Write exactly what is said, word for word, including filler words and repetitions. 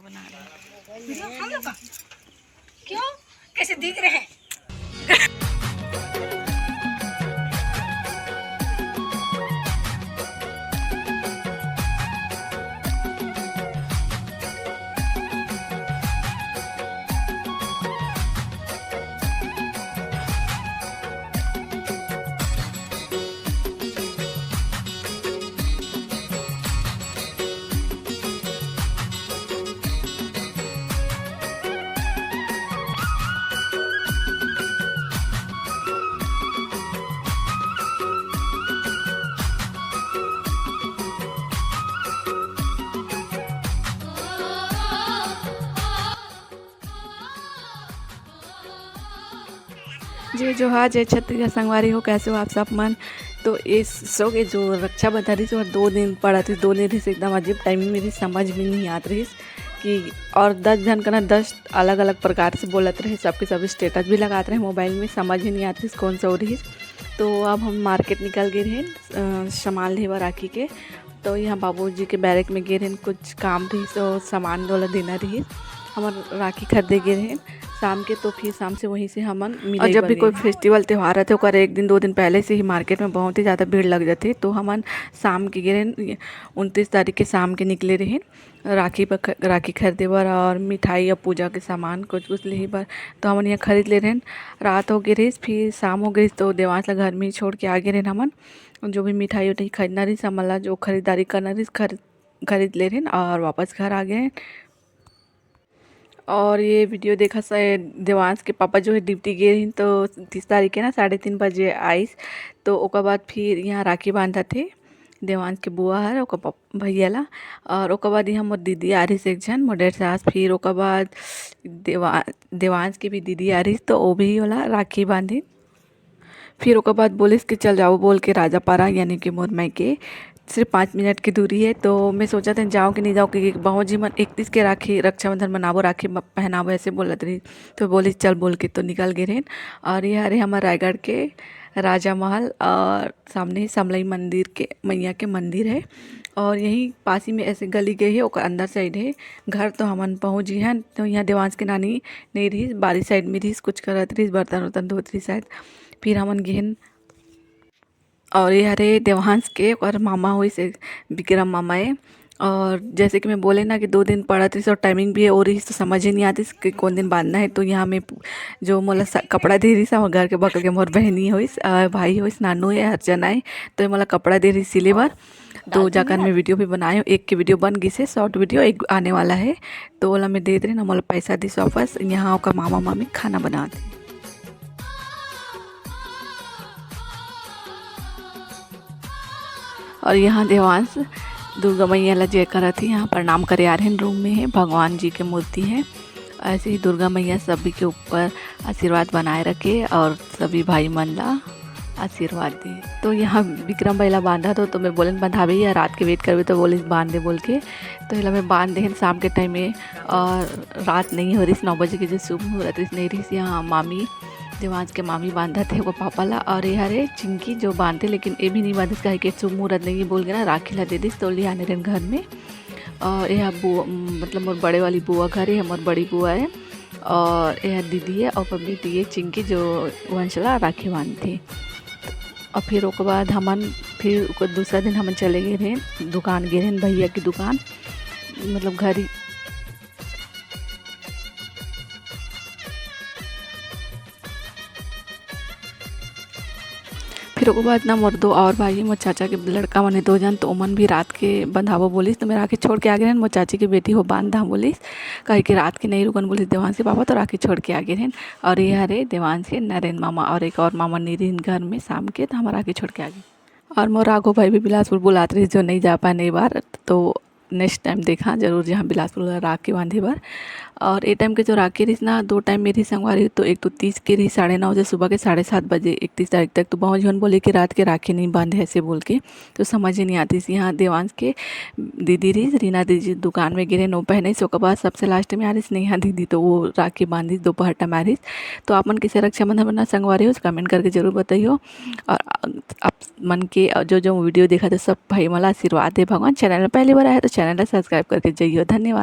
बना रहे हैं। हम लोग का? क्यों? कैसे दिख रहे हैं? जय जोहार, जय छत्तीसगढ़ संगवारी हो, कैसे हो आप सब मन? तो ये सो के जो रक्षाबंधन रहिस, वो दो दिन पड़त रहिस, दो दिन रहिस, एकदम अजीब टाइमिंग में रहिस, समझ में नहीं आत रहिस कि, और दस झन कना दस अलग-अलग प्रकार से बोलत रहे, सबके सब स्टेटस भी लगात रहे मोबाइल में, समझ ही नहीं आत रहिस कौन सा हो रहिस। तो अब हम मार्केट निकल गए रहे, अ, सामान लेहे बर राखी के। तो यहाँ बाबूजी के बैरक में गे रहेन, कुछ काम रहिस, तो सामान वाला देना रहिस, हमर राखी खरीदे गे रहेन शाम के। तो फिर शाम से वहीं से हमन मिले और जब बर भी कोई गए। फेस्टिवल त्यौहार रहते, ओकर एक दिन दो दिन पहले से ही मार्केट में बहुत ही ज़्यादा भीड़ लग जाते। तो हमन शाम के गे रहेन, उनतीस तारीख के शाम के निकले रहेन राखी पर ख-, राखी खरीदे बर और मिठाई और पूजा के सामान कुछ कुछ लेहे बर। तो हमन यहाँ खरीद ले रहेन। रात हो गे रहिस, फिर शाम हो गे रहिस, तो देवांश ला घर में ही छोड़ के आ गे रहेन हमन। जो भी मिठाई उठाई खरीदना रहिस, हमन ला जो खरीदारी करना रहिस, खरीद, खरीद ले रहेन और वापस घर आ गए। और ये वीडियो देखा से देवांश के पापा जो है ड्यूटी गे रहिन, तो तीस तारीख के ना साढ़े तीन बजे आइस। तो ओकर बाद फिर यहाँ राखी बांधत हे देवांश के बुआ हर ओकर पप-, भैया ला। और ओकर बाद यहाँ मोर दीदी आ रहिस एक झन, मोर डेढ़ सास। फिर ओकर बाद देवा-, देवांश के भी दीदी आ रहिस, तो वो भी ओला राखी बांधिन। फिर ओकर बाद बोलिस कि चल जाओ बोल के राजापारा, यानी कि मोर मायके सिर्फ पाँच मिनट की दूरी है। तो मैं सोचा था जाओ कि नहीं जाओ, क्योंकि बहुत जी मन इकतीस के राखी रक्षाबंधन मनाबो, राखी म-, पहनाबो, ऐसे बोलत रही। तो बोलिस चल बोल के तो निकल गए रहेन। और ये हरे हमर रायगढ़ के राजा महल और सामने ही समलई मंदिर के मैया के मंदिर है। और यहीं पास ही में ऐसे गली गए है, ओकर अंदर साइड है। घर तो हमन पहुँच गए हन। तो यहाँ देवांश के नानी नहीं रहिस, बारी साइड में रहिस, कुछ करत रहिस, बर्तन उर्तन धोत रहिस शायद। फिर हमन गेहन। और ये हरे देवांश के, ओकर मामा होइस, विक्रम मामा ए। और जैसे कि मैं बोले ना कि दो दिन पड़त रहिस और टाइमिंग भी और रहिस, तो समझ ही नहीं आतिस कि कौन दिन बांधना है। तो यहाँ में पू-, जो मोला स-, कपड़ा दे रहिस, हमर घर के बगल के मोर बहनी होइस, अ, भाई होइस, नानू है, हर जना है, तो ये मोला कपड़ा दे रहिस सिले बर। तो जाकर मैं वीडियो भी बनाए हूँ, एक के वीडियो बन गिस हे, शॉर्ट वीडियो एक आने वाला है। तो ओला मैं देत रहे ना, मोला पैसा दिस वापस। यहाँ ओकर मामा मामी खाना बनात हे। और यहाँ देवांश दुर्गा मैया ला जय करत हे, यहाँ प्रणाम करे आ रहे हैं। रूम में है, भगवान जी के मूर्ति है। ऐसे ही दुर्गा मैया सभी के ऊपर आशीर्वाद बनाए रखे और सभी भाई मन ला आशीर्वाद दे। तो यहाँ विक्रम भाई ला बांधा तो, तो मैं बोलेन बंधाबे या रात के वेट करबे, तो बोलिस बांध दे बोल के। तो एला मैं बांध देहन शाम के टाइम में, और रात नहीं हो रहिस, नौ बजे के जो शुभ मुहूर्त रहिस, नहीं रहिस। यहाँ मामी, देवांश के मामी बांधत हे वो पापा ला। और ये हरे चिंकी जो बांधते, लेकिन ये भी नहीं बांधिस, काहे कि शुभ मुहूर्त नहीं है बोल के ना राखी ला दे दिस, तो लिहाने रहेन घर में। और यह बुआ, मतलब मोर बड़े वाली बुआ घर है, मोर बड़ी बुआ है। और यह दीदी है और बेटी है चिंकी, जो वंश ला राखी बांधथे। और फिर ओकर बाद हमन, फिर ओकर दूसरा दिन हमन चले गए रहे दुकान, गए रहे भैया की दुकान, मतलब घर ही। फिर ओकर बाद ना मोर दो और भाई, मोर चाचा के लड़का मन हे दो झन, तो ओमन भी रात के बंधाबो बोलिस, तो मैं राखी छोड़ के आ गे रहेन। मोर चाची के बेटी हो बांध दा बोलिस, काहे कि रात के नहीं रुकन बोलिस देवांश के पापा, तो राखी छोड़ के आ गे रहेन। और ये हरे देवांश के नरेन मामा और एक और मामा नहीं रहिन घर में शाम के, तो हम राखी छोड़ के आ गे। और मोर राघो भाई भी बिलासपुर बुलात रहिस, जो नहीं जा पाए ए बार, तो नेक्स्ट टाइम देखा जरूर, जहाँ बिलासपुर ला राखी बांधे बर। और ए टाइम के जो राखी रहिस ना, दो टाइम में रहिस संगवारी, तो एक तो तीस के रहिस साढ़े नौ से सुबह के साढ़े सात बजे, इकतीस तारीख तक। तो बहुत झन बोले कि रात के राखी नहीं बांधे ऐसे बोल के, तो समझ ही नहीं आतिस। यहाँ देवांश के दीदी रहिस, रीना दीदी दुकान में गे रहेन, वो पहने से ओकर बाद सबसे लास्ट में आ रहिस नेहा दीदी, तो वो राखी बांधिस दोपहर टाइम आ रहिस। तो आप मन कैसे रक्षाबंधन मनाथो संगवारी हो, कमेंट करके जरूर बताइयो। और आप मन के जो जो वीडियो देखत हे सब भाई मन ला आशीर्वाद दे भगवान। चैनल में पहली बार आए हो तो चैनल ला सब्सक्राइब करके जाइयो। धन्यवाद।